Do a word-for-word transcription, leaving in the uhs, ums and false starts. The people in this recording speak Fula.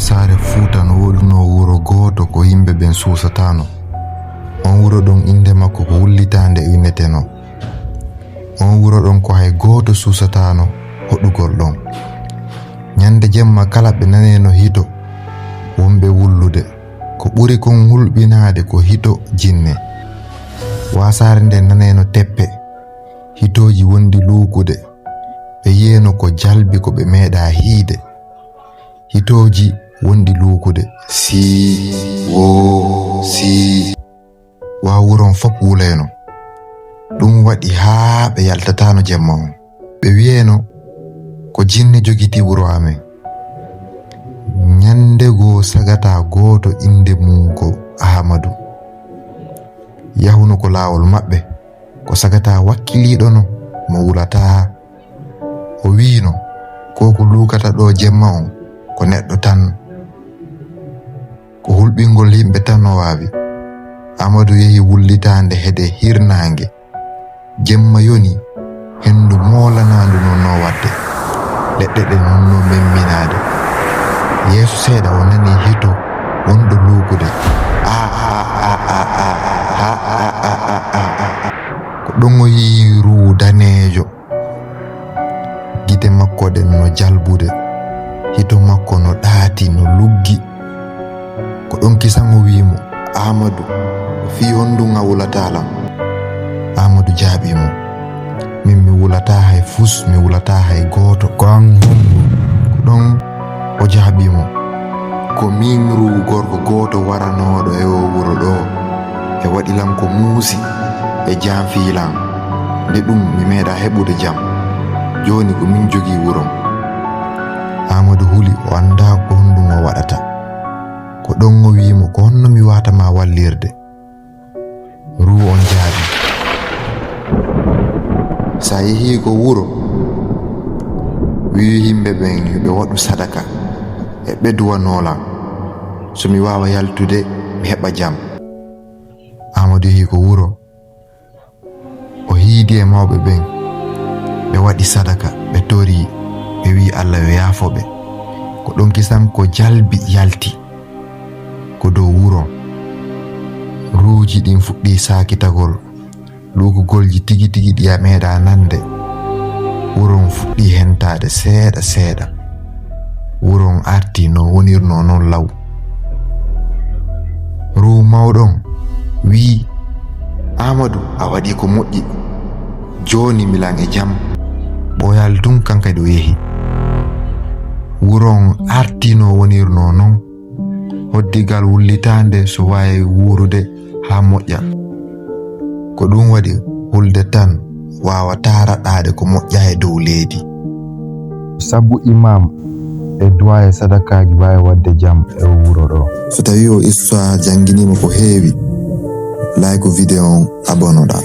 Saare Fuuta no woodunoo wuro gooto ko yimɓe ɓen suusataano. On wuro ɗon innde makko ko Wullitaande innetenoo. On wuro ɗon ko hay gooto suusataano hoɗugol ɗon. Ñande jemma kala ɓe naneeno hito wonɓe wullude. Ko ɓuri kon hulɓinaade ko hito jinne. Waasaare nden naneeno teppe, hitooji wonɗi luukude. Ɓe yiyeeno ko jalbi ko ɓe meeɗaa hiide. Hitooji wonɗi luukude. Sii, woo, sii. Wa wuro on fof wuleeno. Ɗum waɗi haa ɓe yaltataano jemma on. Ɓe wiyeeno ko jinne jogitii wuro amen. Ñande goo sagataa gooto innde mum ko Ahamadu. Yahuno ko laawol maɓɓe, ko sagataa wakkiliiɗo no mo wulataa. O wiino, ko ko luukata ɗo jemma on, ko neɗɗo tan. Ko hulɓingol yimɓe tan o waawi. Ahamadu yehi wullitaande heede hirnaange. Jemma yoni, henndu moolanaandu non no waɗde. Leɗɗe ɗen non no memminaade. Yeeso seeɗa o nani hito wonɗo luukude. A, a, a, a, a, a, a, a, a, a, a. Ko ɗon o yi'i ruu daneejo. Gite makko ɗen no jalbude. Hito makko no ɗaati, no luggi. Ko ɗon kisan o wi'i mo, "Aamadu, fii honɗun a wulataa lan?" Aamadu jaabii mo, "Min mi wulataa hay fus, mi wulataa hay gooto. Ko an honɗun?" Ko ɗon o jaabii mo, "Ko min ruu gorko gooto waranooɗo e oo wuro ɗoo. E waɗi lan ko muusi, e janfii lan. Nde ɗun mi meeɗaa heɓude jam. Jooni ko min jogii wuron." Aamadu huli, o anndaa ko honɗun o waɗata. Ko ɗon o wi'i mo, "Ko honno mi waawata ma wallirde?" Ruu on jaabii, "Si a yehii ko wuro, wi'u yimɓe ɓen yo ɓe waɗu sadaka, e ɓe duwanoo lan. So mi waawa yaltude, mi heɓa jam." Aamadu yehi ko wuro, o hiidi e mawɓe ɓen. Ɓe waɗi sadaka, ɓe torii, ɓe wi'i Alla yo yaafo ɓe. Ko ɗon kisan ko jalbi yalti ko dow wuro. Ruuji ɗin fuɗɗii saakitagol. Luukugolji tigi tigi ɗi a meeɗaa nande. Wuro on fuɗɗii hentaade seeɗa seeɗa. Wuro on artii no wonirnoo non law. Ruu mawɗo on wi'i, "Aamadu, a waɗii ko moƴƴi. Jooni mi lan e jam." Ɓooyaali tun kan kadi o yehi. Wuro on artii no wonirnoo non. Hoddigal wullitaande so waawi wuurude haa moƴƴa. Ko ɗun waɗi hulde tan waawataa raɗaade ko moƴƴaa e dow leydi. Sabu imaam e duwaa e sadakaaji waawi waɗde jam e oo wuro ɗoo. So tawii oo histoire jannginiima ko heewi, like vidéo on, abonoɗaa.